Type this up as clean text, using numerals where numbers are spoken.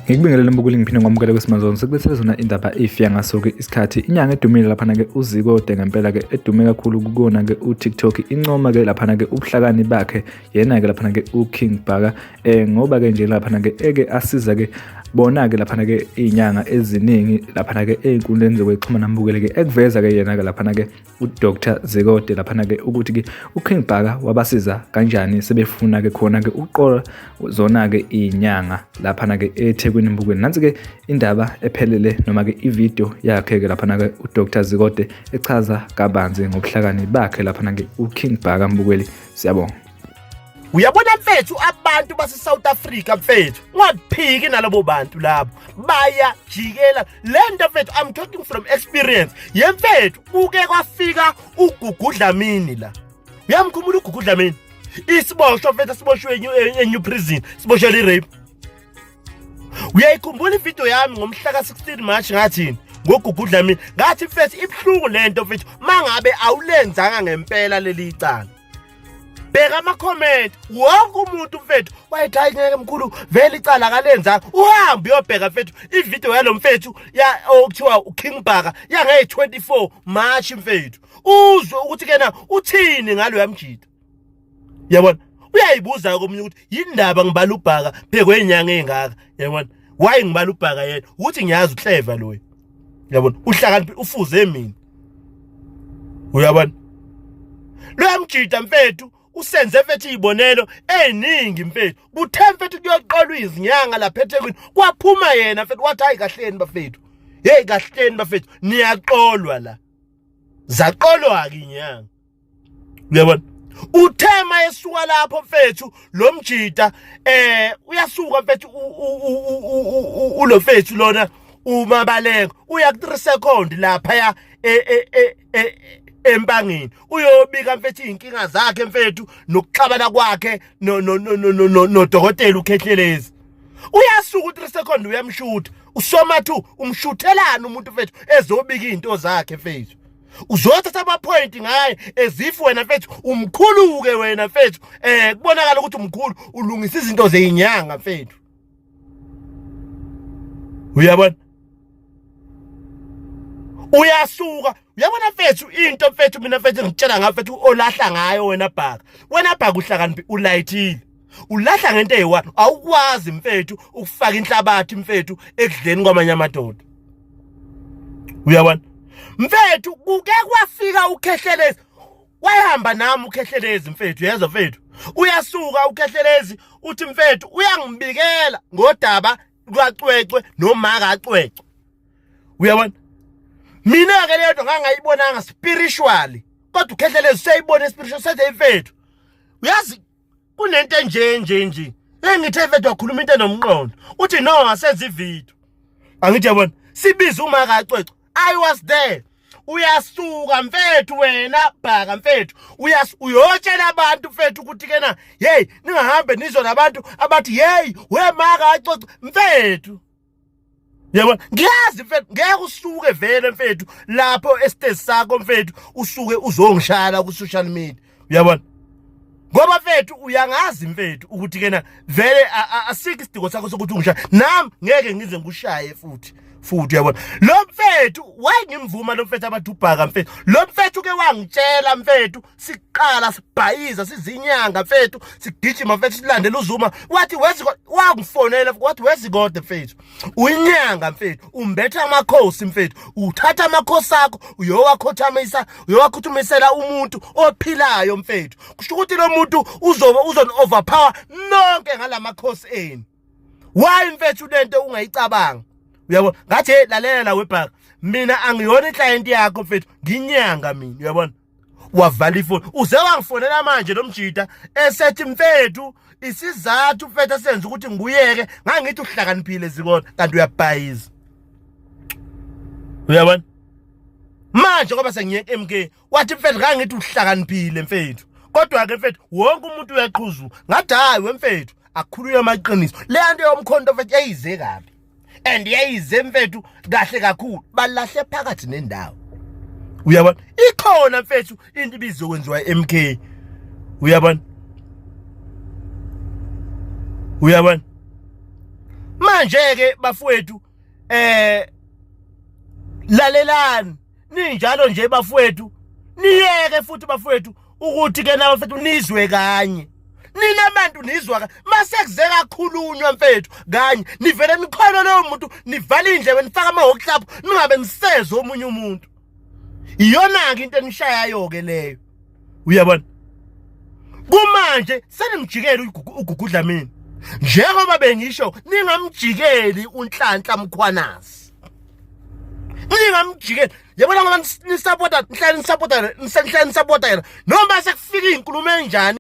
Ngikubingelele mbukeli ngiphinde ngamukele kwesimazona sekulethele zona indaba ifika ngaso-ke isikhathi inyanga edumile laphana-ke uzikode ngempela-ke edume kakhulu kukona-ke uTikTok incoma-ke laphana-ke ubuhlakani bakhe yena-ke laphana-ke uKing Bhaka ngoba-ke nje laphana-ke eke asiza-ke bona-ke laphana-ke iy'nyanga eziningi laphana-ke ey'nkundleni zokuxhumana mbukele-ke ekuveza-ke yena-ke laphana-ke uDr Zikode laphana-ke ukuthi-ke uKing Bhaka wabasiza kanjani sebefuna-ke khona-ke ukuqola zona-ke iy'nyanga laphana-ke eThekwini mbukweni. Nansi-ke indaba ephelele noma-ke ividiyo yakhe-ke laphana-ke uDr Zikode echaza kabanzi ngobuhlakani bakhe laphana-ke uKing Bhaka mbukeli. Siyabonga. Uyabona mfethu abantu base South Africa mfethu ungaphiki nalabo bantu labo bayajikela lento mfethu. I'm talking from experience ye mfethu. Kuke kwafika uGugu Dlamini la, uyamkhumbula uGugu Dlamini? Isiboshwa mfethu siboshwe eNew Prison, siboshelwe i-rape. Uyayikhumbula ivideo yami ngomhla ka-16 March ngathini ngoGugu Dlamini? Ngathi mfethu ibuhlungu lento mfethu mangabe awulenzanga ngempela leli icala. Bheka ama-comment, wonke umuntu mfethu wayethi hayi ngeke mkhulu, vele icala akalenza. Uhambe uyobheka mfethu ividiyo yalo mfethu ya okuthiwa uKing Bhaka yangeyi-24 March mfethu, uzwe ukuthi kena uthini ngalo yamjida. Yabona, uyayibuza komunye ukuthi yindaba ngibala uBhaka phekwe inyanga engaka. Yabona, why ngibala uBhaka yena? Ukuthi ngiyazi uhleva loyo. Yabona, uhlakaniphi ufuze mina. Uyabona, loya mjida mfethu usenze mfethu izibonelo eziningi mfethu. Kuthe mfethu kuyoqolwa izinyanga lapha eThekwini, kwaphuma yena mfethu wathi hayi kahleni bafethu, hey kahleni bafethu, niyaqolwa la. Zaqolwa ke inyanga. Uyabona, uthema esuka lapho mfethu lo mjida uyasuka mfethu ulo mfethu lona uMabaleko uya ku 3 second lapha ya empangeni uyobika mfethu izinkinga zakhe mfethu nokuxabana kwakhe no no no no nodokotela uKhehlelezi. Uyasuka u3 second uyamshutha uSomathu. Umshuthelana umuntu mfethu ezobika izinto zakhe mfethu, uzothatha ama-point ngaye ezifu wena mfethu umkhulu-ke wena mfethu kubonakala ukuthi umkhulu ulungisa izinto zeyinyanga mfethu. Uyabona, uyasuka uyabona mfethu into mfethu mina mfethu ngitshela ngayo mfethu olahla ngayo wena Bhaka. Wena Bhaka uhlakaniphi, ulayithile, ulahla ngento eyi-one. Awukwazi mfethu ukufaka inhlabathi mfethu ekudleni kwamanye amadoda. Uyabona mfethu, kuke kwafika uKhehlelezi, wayehamba nami uKhehlelezi mfethu, yezwa mfethu. Uyasuka uKhehlelezi uthi mfethu uyangibikela ngodaba lwaCwecwe nomaka aCwecwe. Uyabona, mina ke leyo nto ngangayibonanga spiritually, kodwa uKhehlelezi useyibone spiritual. Sethe mfethu uyazi kunento enje nje nje. Engithe mfethu wakhuluma into enomqondo, uthi no asenze ivideo. Angithi yabona, sibiza umaka aCwecwe, I was there. Uyasuka mfethu wena Bhaka mfethu uyotshela abantu mfethu ukuthi kena hey ningahambe nizwe nabantu abathi hey wemaka aCwecwe mfethu. Yabona, ngiyazi mfethu ngeke usuke vele mfethu lapho esitezi sakho mfethu usuke uzongishaya ku social media. Uyabona, ngoba mfethu uyangazi mfethu ukuthi kena vele asikho isidingo sakho sokuthi ungishaya, nami ngeke ngize ngikushaye futhi futhi. Uyabona lo mfethu, why ngimvuma lo mfethu abathi uBhaka mfethu? Lo mfethu ke wangitshela mfethu siqala sibhayiza sizinyanga mfethu, sigijima mfethu silandela uZuma, wathi wezi, wangifonela wathi weZikode mfethu uyinyanga mfethu, umbetha amakhosi mfethu, uthatha amakhosi akho uyowakhothamisa, uyowakhuthumisela umuntu ophilayo mfethu, kusho ukuthi lo muntu uzobe uzon overpower nonke ngalamakhosi enu. Why mfethu lento ungayicabanga? Uyabona, ngathi hey lalela la weBhaka, mina angiyona iclient yakho mfethu, nginyanga mina. Uyabona, wavala ifoni. Uze wangifonela manje lo mjida esethi mfethu isizathu mfethu asenza ukuthi ngiyeke ngangithi uhlakaniphile Zikona kanti uyabhayiza. Uyabona manje ngoba sengiyeke MK, wathi mfethu ngangithi uhlakaniphile mfethu, kodwa ke mfethu wonke umuntu uyaqhuzuka. Ngathi hayi wemfethu akukhulunywa amaqiniso, le nto yomkhonto mfethu yayize kabi. And yayize mfethu kahle kakhulu, balahle phakathi nendawo. Uyabona, ikhona mfethu into ibizokwenziwa MK. Uyabona, uyabona manje ke bafowethu, lalelani ninjalo nje bafowethu, niyeke futhi bafowethu ukuthi ke na bafethu nizwe kanye nina bantu, nizwa mase kuze kakhulunywa mfethu kanye, nivele nikhona loyo muntu, nivale indlebe, nifaka ama-hook club, ningabe nisezwe omunye umuntu. Iyona-ke into enishayayo ke leyo. Uyabona, kumanje senimjikele uGugu Dlamini, njengoba bengisho, ningamjikeli uNhlanhla Mkhwanazi, ningamjikeli. Yabona, ngoba nisapota, nihlale nisapota, nihlale nisapota yena noma sekufika izinkulumo enjani.